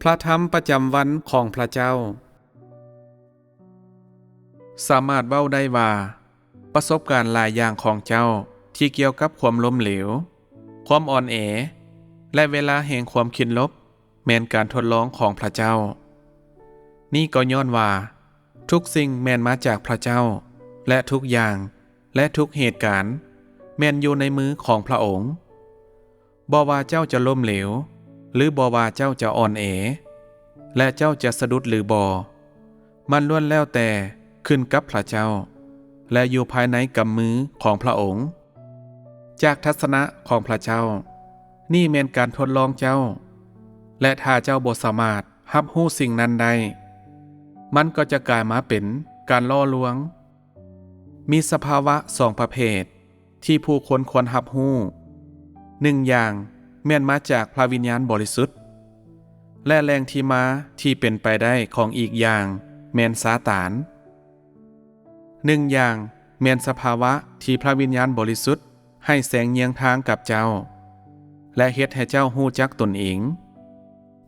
ພະທຳປະຈຳວັນຂອງພະເຈົ້າ. ສາມາດເວົ້າໄດ້ວ່າ ປະສົບການຫຼາຍຢ່າງຂອງເຈົ້າທີ່ກ່ຽວກັບຄວາມລົ້ມເຫຼວ, ຄວາມອ່ອນແອ ແລະ ເວລາແຫ່ງຄວາມຄິດລົບ ແມ່ນການທົດລອງຂອງພະເຈົ້າ. ນີ້ກໍຍ້ອນວ່າ ທຸກສິ່ງແມ່ນມາຈາກພະເຈົ້າ ແລະ ທຸກຢ່າງ ແລະ ທຸກເຫດການແມ່ນຢູ່ໃນມືຂອງພະອົງ. ບໍ່ວ່າເຈົ້າຈະລົ້ມເຫຼວ ຫຼື ບໍ່ວ່າເຈົ້າຈະອ່ອນແອ ແລະ ເຈົ້າຈະສະດຸດຫຼືບໍ່, ມັນລ້ວນແລ້ວແຕ່ຂຶ້ນກັບພະເຈົ້າ ແລະ ຢູ່ພາຍໃນກຳມືຂອງພະອົງ. ຈາກທັດສະນະຂອງພະເຈົ້າ, ນີ້ແມ່ນການທົດລອງເຈົ້າ, ແລະ ຖ້າເຈົ້າບໍ່ສາມາດຮັບຮູ້ສິ່ງນັ້ນໄດ້, ມັນກໍຈະກາຍມາເປັນການຫຼໍ່ລວງ. ມີສະພາວະສອງປະເພດທີ່ຜູ້ຄົນຄວນຮັບຮູ້. ໜຶ່ງຢ່າງແມ່ນມາຈາກພະວິນຍານບໍລິສຸດ, ແລະ ແຫຼ່ງທີ່ມາທີ່ເປັນໄປໄດ້ຂອງອີກຢ່າງແມ່ນຊາຕານ. ໜຶ່ງຢ່າງແມ່ນສະພາວະທີ່ພະວິນຍານບໍລິສຸດໃຫ້ແສງຍຽງທາງກັບເຈົ້າ ແລະ ເຮັດໃຫ້ເຈົ້າຮູ້ຈັກຕົນເອງ,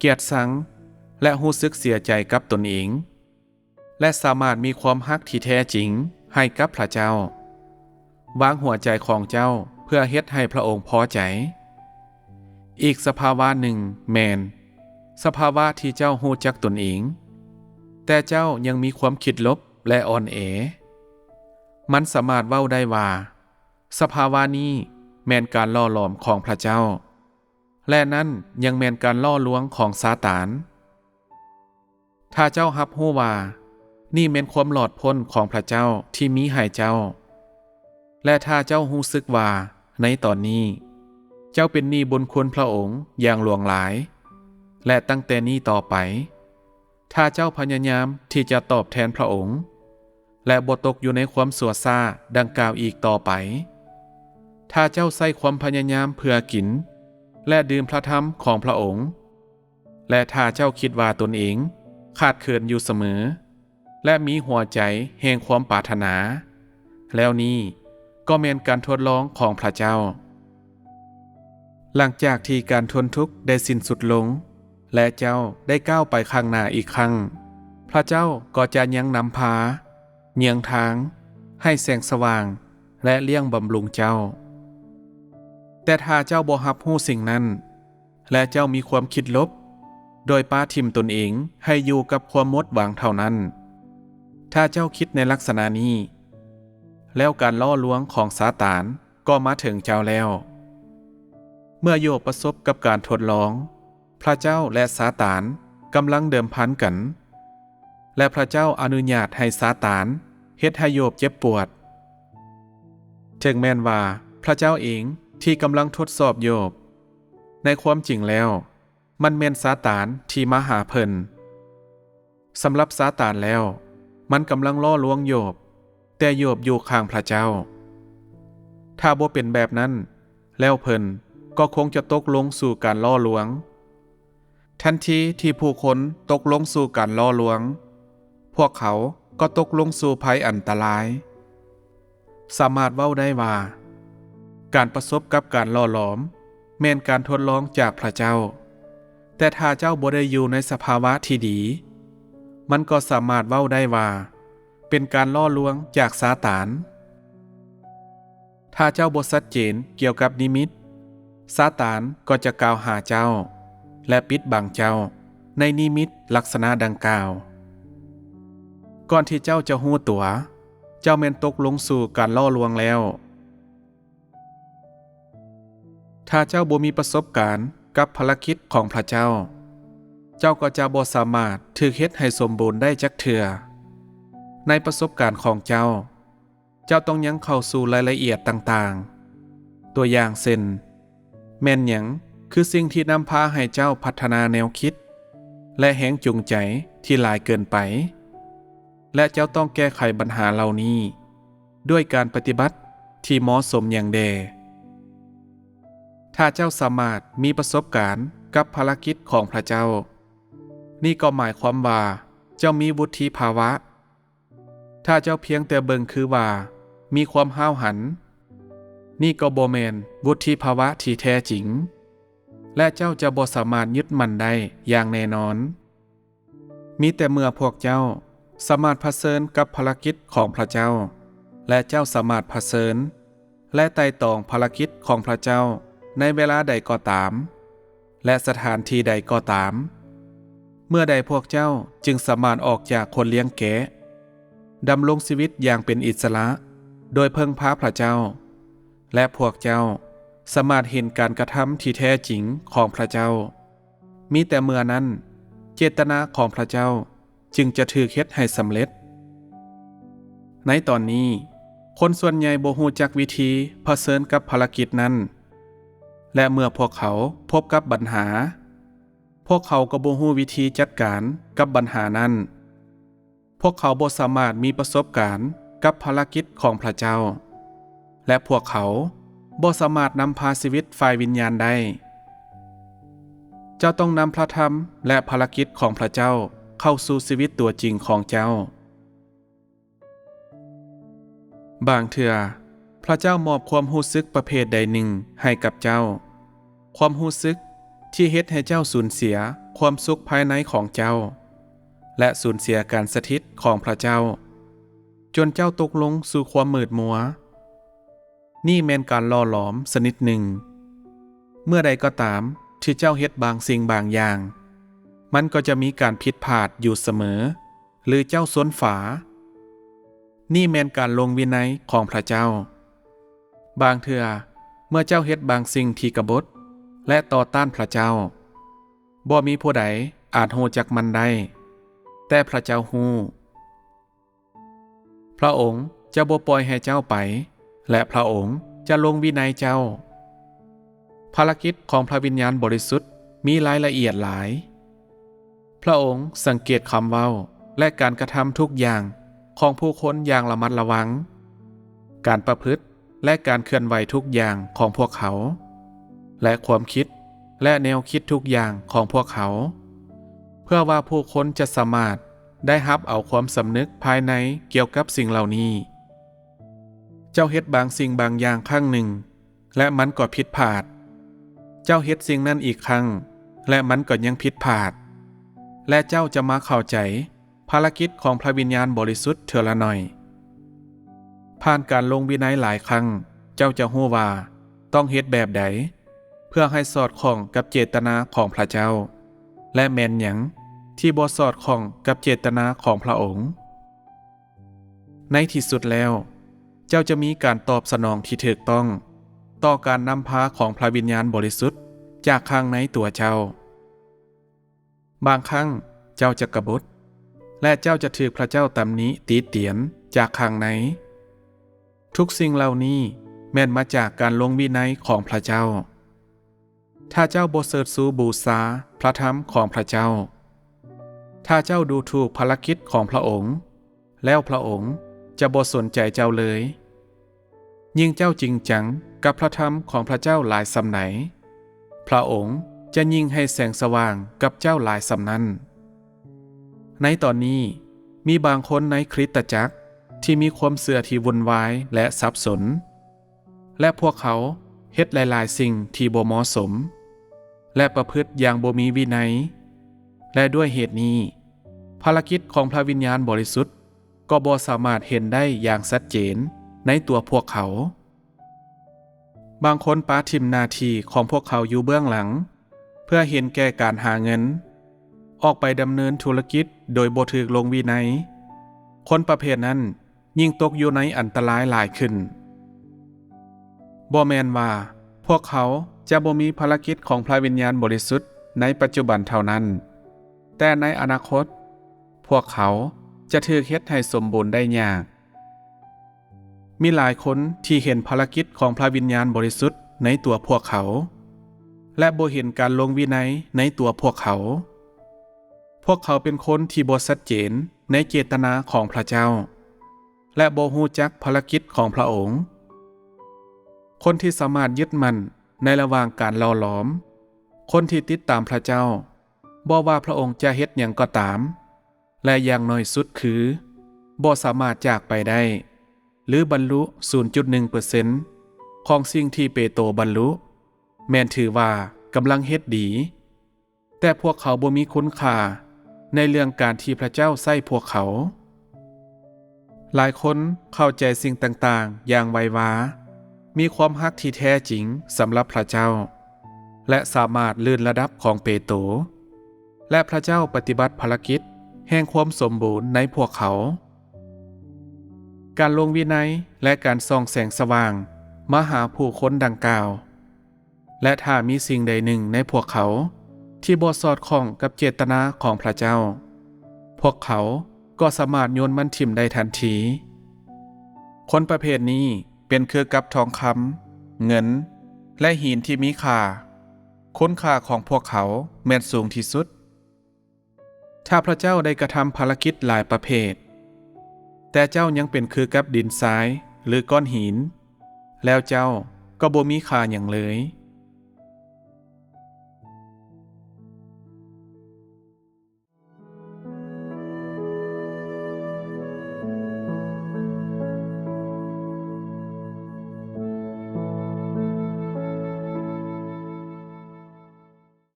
ກຽດຊັງ ແລະ ຮູ້ສຶກເສຍໃຈກັບຕົນເອງ. ແລະ ສາມາດມີຄວາມຮັກທີ່ແທ້ຈິງໃຫ້ກັບພະເຈົ້າ, ວາງຫົວໃຈຂອງເຈົ້າເພື່ອເຮັດໃຫ້ພະອົງພໍໃຈ. ອີກສະພາວະໜຶ່ງແມ່ນສະພາວະທີ່ເຈົ້າຮູ້ຈັກຕົນເອງ, ແຕ່ເຈົ້າຍັງມີຄວາມຄິດລົບ ແລະ ອ່ອນແອ. ມັນສາມາດເວົ້າໄດ້ວ່າ ສະພາວະນີ້ແມ່ນການຫຼໍ່ຫຼອມຂອງພະເຈົ້າ, ແລະ ນັ້ນຍັງແມ່ນການຫຼໍ່ລວງຂອງຊາຕານ. ຖ້າເຈົ້າຮັບຮູ້ວ່ານີ້ແມ່ນຄວາມຫຼອດພົ້ນຂອງພະເຈົ້າທີ່ມີໃຫ້ເຈົ້າ, ແລະ ຖ້າເຈົ້າຮູ້ສຶກວ່າໃນຕອນນີ້ເຈົ້າເປັນໜີ້ບຸນຄຸນພະອົງຢ່າງຫຼວງຫຼາຍ, ແລະ ຕັ້ງແຕ່ນີ້ຕໍ່ໄປ, ຖ້າເຈົ້າພະຍາຍາມທີ່ຈະຕອບແທນພະອົງ ແລະ ບໍ່ຕົກຢູ່ໃນຄວາມຊົ່ວຊ້າດັ່ງກ່າວອີກຕໍ່ໄປ, ຖ້າເຈົ້າໃຊ້ຄວາມພະຍາຍາມເພື່ອກິນ ແລະ ດື່ມພະທຳຂອງພະອົງ, ແລະ ຖ້າເຈົ້າຄິດວ່າຕົນເອງຂາດເຂີນຢູ່ສະເໝີ ແລະ ມີຫົວໃຈແຫ່ງຄວາມປາດຖະໜາ, ແລ້ວນີ້ກໍແມ່ນການທົດລອງຂອງພະເຈົ້າ. ຫຼັງຈາກທີ່ການທົນທຸກໄດ້ສິ້ນສຸດລົງ ແລະ ເຈົ້າໄດ້ກ້າວໄປຂ້າງໜ້າອີກຄັ້ງ, ພະເຈົ້າກໍຈະຍັງນຳພາ, ເຍືອງທາງ, ໃຫ້ແສງສະຫວ່າງ ແລະ ລ້ຽງບຳລຸງເຈົ້າ. ແຕ່ຖ້າເຈົ້າບໍ່ຮັບຮູ້ສິ່ງນັ້ນ, ແລະ ເຈົ້າມີຄວາມຄິດລົບ ໂດຍປະຖິ້ມຕົນເອງໃຫ້ຢູ່ກັບຄວາມໝົດຫວັງເທົ່ານັ້ນ. ຖ້າເຈົ້າຄິດໃນລັກສະນະນີ້, ແລ້ວການຫຼໍ່ລວງຂອງຊາຕານກໍມາເຖິງເຈົ້າແລ້ວ. ເມື່ອໂຢບປະສົບກັບການທົດລອງ, ພະເຈົ້າ ແລະ ຊາຕານກຳລັງເດີມພັນກັນ, ແລະ ພະເຈົ້າອະນຸຍາດໃຫ້ຊາຕານເຮັດໃຫ້ໂຢບເຈັບປວດ. ເຖິງແມ່ນວ່າພະເຈົ້າເອງທີ່ກຳລັງທົດສອບໂຢບ, ໃນຄວາມຈິງແລ້ວ ມັນແມ່ນຊາຕານທີ່ມາຫາເພິ່ນ. ສຳລັບຊາຕານແລ້ວ, ມັນກຳລັງຫຼໍ່ລວງໂຢບ, ແຕ່ໂຢບຢູ່ຂ້າງພະເຈົ້າ. ຖ້າບໍ່ເປັນແບບນັ້ນ, ແລ້ວເພິ່ນກໍຄົງຈະຕົກລົງສູ່ການຫຼໍ່ລວງ. ທັນທີທີ່ຜູ້ຄົນຕົກລົງສູ່ການຫຼໍ່ລວງ, ພວກເຂົາກໍຕົກລົງສູ່ໄພອັນຕະລາຍ. ສາມາດເວົ້າໄດ້ວ່າ ການປະສົບກັບການຫຼໍ່ຫຼອມແມ່ນການທົດລອງຈາກພະເຈົ້າ, ແຕ່ຖ້າເຈົ້າບໍ່ໄດ້ຢູ່ໃນສະພາວະທີ່ດີ, ມັນກໍສາມາດເວົ້າໄດ້ວ່າເປັນການຫຼໍ່ລວງຈາກຊາຕານ. ຖ້າເຈົ້າບໍ່ຊັດເຈນກ່ຽວກັບນິມິດ, ຊາຕານກໍຈະກ່າວຫາເຈົ້າ ແລະ ປິດບັງເຈົ້າໃນນິມິດລັກສະນະດັ່ງກ່າວ. ກ່ອນທີ່ເຈົ້າຈະຮູ້ຕົວ, ເຈົ້າແມ່ນຕົກລົງສູ່ການຫຼໍ່ລວງແລ້ວ. ຖ້າເຈົ້າບໍ່ມີປະສົບການກັບພາລະກິດຂອງພະເຈົ້າ, ເຈົ້າກໍຈະບໍ່ສາມາດຖືກເຮັດໃຫ້ສົມບູນໄດ້ຈັກເທື່ອ. ໃນປະສົບການຂອງເຈົ້າ, ເຈົ້າຕ້ອງຍັງເຂົ້າສູ່ລາຍລະອຽດຕ່າງໆ, ຕົວຢ່າງເຊັ່ນ, ແມ່ນຫຍັງຄືສິ່ງທີ່ນຳພາໃຫ້ເຈົ້າພັດທະນາແນວຄິດ ແລະ ແຮງຈູງໃຈທີ່ຫຼາຍເກີນໄປ? ແລະ ເຈົ້າຕ້ອງແກ້ໄຂບັນຫາເຫຼົ່ານີ້ດ້ວຍການປະຕິບັດທີ່ເໝາະສົມຫຍັງແດ່? ຖ້າເຈົ້າສາມາດມີປະສົບການກັບພາລະກິດຂອງພະເຈົ້າ, ນີ້ກໍໝາຍຄວາມວ່າເຈົ້າມີວຸດທິພາວະ. ຖ້າເຈົ້າພຽງແຕ່ເບິ່ງຄືວ່າມີຄວາມຫ້າວຫັນ, ນີ້ກໍບໍ່ແມ່ນວຸດທິພາວະທີ່ແທ້ຈິງ. ແລະ ເຈົ້າຈະບໍ່ສາມາດຍຶດໝັ້ນໄດ້ຢ່າງແນ່ນອນ. ມີແຕ່ເມື່ອພວກເຈົ້າສາມາດຜະເຊີນກັບພາລະກິດຂອງພະເຈົ້າ ແລະ ເຈົ້າສາມາດຜະເຊີນ ແລະ ໄຕ່ຕອງພາລະກິດຂອງພະເຈົ້າໃນເວລາໃດກໍຕາມ ແລະ ສະຖານທີ່ໃດກໍຕາມ, ເມື່ອໃດພວກເຈົ້າຈຶ່ງສາມາດອອກຈາກຄົນລ້ຽງແກະ, ດຳລົງຊີວິດຢ່າງເປັນອິດສະຫຼະໂດຍເພິ່ງພາພະເຈົ້າ, ແລະ ພວກເຈົ້າສາມາດເຫັນການກະທຳທີ່ແທ້ຈິງຂອງພະເຈົ້າ. ມີແຕ່ເມື່ອນັ້ນ ເຈດຕະນາຂອງພະເຈົ້າຈຶ່ງຈະຖືກເຮັດໃຫ້ສຳເລັດ. ໃນຕອນນີ້, ຄົນສ່ວນໃຫຍ່ບໍ່ຮູ້ຈັກວິທີຜະເຊີນກັບພາລະກິດນັ້ນ, ແລະ ເມື່ອພວກເຂົາພົບກັບບັນຫາ, ພວກເຂົາກໍບໍ່ຮູ້ວິທີຈັດການກັບບັນຫານັ້ນ. ພວກເຂົາບໍ່ສາມາດມີປະສົບການກັບພາລະກິດຂອງພະເຈົ້າ, ແລະ ພວກເຂົາບໍ່ສາມາດນຳພາຊີວິດຝ່າຍວິນຍານໄດ້. ເຈົ້າຕ້ອງນຳພະທຳ ແລະ ພາລະກິດຂອງພະເຈົ້າເຂົ້າສູ່ຊີວິດຕົວຈິງຂອງເຈົ້າ. ບາງເທື່ອ, ພະເຈົ້າມອບຄວາມຮູ້ສຶກປະເພດໃດໜຶ່ງໃຫ້ກັບເຈົ້າ, ຄວາມຮູ້ສຶກທີ່ເຮັດໃຫ້ເຈົ້າສູນເສຍຄວາມສຸກພາຍໃນຂອງເຈົ້າ ແລະ ສູນເສຍການສະຖິດຂອງພະເຈົ້າ, ຈົນເຈົ້າຕົກລົງສູ່ຄວາມມືດມົວ. ນີ້ແມ່ນການຫຼໍ່ຫຼອມຊະນິດໜຶ່ງ. ເມື່ອໃດກໍຕາມທີ່ເຈົ້າເຮັດບາງສິ່ງບາງຢ່າງ, ມັນກໍຈະມີການຜິດພາດຢູ່ສະເໝີ ຫຼື ເຈົ້າຊົນຝາ. ນີ້ແມ່ນການລົງວິໄນຂອງພະເຈົ້າ. ບາງເທື່ອເມື່ອເຈົ້າເຮັດບາງສິ່ງທີ່ກະບົດ ແລະ ຕໍ່ຕ້ານພະເຈົ້າ, ບໍ່ມີຜູ້ໃດອາດຮູ້ຈັກມັນໄດ້, ແຕ່ພະເຈົ້າຮູ້. ພະອົງຈະບໍ່ປ່ອຍໃຫ້ເຈົ້າໄປ, ແລະ ພະອົງຈະລົງວິໄນເຈົ້າ. ພາລະກິດຂອງພະວິນຍານບໍລິສຸດມີລາຍລະອຽດຫຼາຍ. ພະອົງສັງເກດຄຳເວົ້າ ແລະ ການກະທຳທຸກຢ່າງຂອງຜູ້ຄົນຢ່າງລະມັດລະວັງ, ການປະພຶດ ແລະ ການເຄື່ອນໄຫວທຸກຢ່າງຂອງພວກເຂົາ, ແລະ ຄວາມຄິດ ແລະ ແນວຄິດທຸກຢ່າງຂອງພວກເຂົາ, ເພື່ອວ່າຜູ້ຄົນຈະສາມາດໄດ້ຮັບເອົາຄວາມສຳນຶກພາຍໃນກ່ຽວກັບສິ່ງເຫຼົ່ານີ້. ເຈົ້າເຮັດບາງສິ່ງບາງຢ່າງຄັ້ງໜຶ່ງ ແລະ ມັນກໍຜິດພາດ. ເຈົ້າເຮັດສິ່ງນັ້ນອີກຄັ້ງ ແລະ ມັນກໍຍັງຜິດພາດ. ແລະ ເຈົ້າຈະມາເຂົ້າໃຈພາລະກິດຂອງພະວິນຍານບໍລິສຸດເທື່ອລະໜ້ອຍ. ຜ່ານການລົງວິໄນຫຼາຍຄັ້ງ, ເຈົ້າຈະຮູ້ວ່າຕ້ອງເຮັດແບບໃດ ເພື່ອໃຫ້ສອດຄ່ອງກັບເຈດຕະນາຂອງພະເຈົ້າ ແລະ ແມ່ນຫຍັງທີ່ບໍ່ສອດຄ່ອງກັບເຈດຕະນາຂອງພະອົງ. ໃນທີ່ສຸດແລ້ວ, ເຈົ້າຈະມີການຕອບສະໜອງທີ່ຖືກຕ້ອງຕໍ່ການນຳພາຂອງພະວິນຍານບໍລິສຸດຈາກຂ້າງໃນຕົວເຈົ້າ. ບາງຄັ້ງເຈົ້າຈະກະບົດ ແລະ ເຈົ້າຈະຖືກພະເຈົ້າຕຳໜິຕິຕຽນຈາກຂ້າງໃນ. ທຸກສິ່ງເຫຼົ່ານີ້ແມ່ນມາຈາກການລົງວິໄນຂອງພະເຈົ້າ. ຖ້າເຈົ້າບໍ່ເຊີດຊູບູຊາພະທຳຂອງພະເຈົ້າ, ຖ້າເຈົ້າດູຖູກພາລະກິດຂອງພະອົງ, ແລ້ວພະອົງຈະບໍ່ສົນໃຈເຈົ້າເລີຍ. ຍິ່ງເຈົ້າຈິງຈັງກັບພະທຳຂອງພະເຈົ້າຫຼາຍສ່ຳໃດ, ພະອົງຈະຍິ່ງໃຫ້ແສງສະຫວ່າງກັບເຈົ້າຫຼາຍສ່ຳນັ້ນ. ໃນຕອນນີ້, ມີບາງຄົນໃນຄຣິສຕະຈັກທີ່ມີຄວາມເຊື່ອທີ່ວຸ່ນວາຍ ແລະ ສັບສົນ. ແລະ ພວກເຂົາເຮັດຫຼາຍໆສິ່ງທີ່ບໍ່ເໝາະສົມ ແລະ ປະພຶດຢ່າງບໍ່ມີວິໄນ. ແລະ ດ້ວຍເຫດນີ້, ພາລະກິດຂອງພະວິນຍານບໍລິສຸດກໍບໍ່ສາມາດເຫັນໄດ້ຢ່າງຊັດເຈນໃນຕົວພວກເຂົາ. ບາງຄົນປະຖິ້ມໜ້າທີ່ຂອງພວກເຂົາຢູ່ເບື້ອງຫຼັງ ເພື່ອເຫັນແກ່ການຫາເງິນ, ອອກໄປດຳເນີນທຸລະກິດໂດຍບໍ່ຖືກລົງວິໄນ. ຄົນປະເພດນັ້ນ ຍິ່ງຕົກຢູ່ໃນອັນຕະລາຍຫຼາຍຂຶ້ນ. ບໍ່ແມ່ນວ່າພວກເຂົາຈະບໍ່ມີພາລະກິດຂອງພະວິນຍານບໍລິສຸດໃນປັດຈຸບັນເທົ່ານັ້ນ, ແຕ່ໃນອະນາຄົດ, ພວກເຂົາຈະຖືກເຮັດໃຫ້ສົມບູນໄດ້ຍາກ. ມີຫຼາຍຄົນທີ່ເຫັນພາລະກິດຂອງພະວິນຍານບໍລິສຸດໃນຕົວພວກເຂົາ ແລະ ບໍ່ເຫັນການລົງວິໄນໃນຕົວພວກເຂົາ. ພວກເຂົາເປັນຄົນທີ່ບໍ່ຊັດເຈນໃນເຈດຕະນາຂອງພະເຈົ້າ ແລະ ບໍ່ຮູ້ຈັກພາລະກິດຂອງພະອົງ. ຄົນທີ່ສາມາດຍຶດໝັ້ນໃນລະຫວ່າງການຫຼໍ່ຫຼອມ, ຄົນທີ່ຕິດຕາມພະເຈົ້າ, ບໍ່ວ່າພະອົງຈະເຮັດຫຍັງກໍຕາມ, ແລະ ຢ່າງໜ້ອຍສຸດຄື ບໍ່ສາມາດຈາກໄປໄດ້ ຫຼື ບັນລຸສູນຈຸດໜຶ່ງເປີເຊັນຂອງສິ່ງທີ່ເປໂຕບັນລຸ, ແມ່ນຖືວ່າ ກຳລັງເຮັດດີ, ແຕ່ພວກເຂົາບໍ່ມີຄຸນຄ່າໃນເລື່ອງການທີ່ພະເຈົ້າໃຊ້ພວກເຂົາ. ຫຼາຍຄົນເຂົ້າໃຈສິ່ງຕ່າງໆຢ່າງໄວວາ, ມີຄວາມຮັກທີ່ແທ້ຈິງສຳລັບພະເຈົ້າ ແລະ ສາມາດລື່ນລະດັບຂອງເປໂຕ ແລະ ພະເຈົ້າປະຕິບັດພາລະກິດແຫ່ງຄວາມສົມບູນໃນພວກເຂົາ. ການລົງວິໄນ ແລະ ການສ່ອງແສງສະຫວ່າງມາຫາຜູ້ຄົນດັ່ງກ່າວ ແລະ ຖ້າມີສິ່ງໃດໜຶ່ງໃນພວກເຂົາທີ່ບໍ່ສອດຄ່ອງກັບເຈດຕະນາຂອງພະເຈົ້າ, ພວກເຂົາກໍສາມາດໂຍນມັນຖິ້ມໄດ້ທັນທີ. ຄົນປະເພດນີ້ເປັນຄືກັບທອງຄຳ, ເງິນ ແລະ ຫີນທີ່ມີຄ່າ. ຄຸນຄ່າຂອງພວກເຂົາແມ່ນສູງທີ່ສຸດ. ຖ້າພະເຈົ້າໄດ້ກະທຳພາລະກິດຫຼາຍປະເພດ, ແຕ່ເຈົ້າຍັງເປັນຄືກັບດິນຊາຍ ຫຼື ກ້ອນຫີນ, ແລ້ວເຈົ້າກໍບໍ່ມີຄ່າຫຍັງເລີຍ.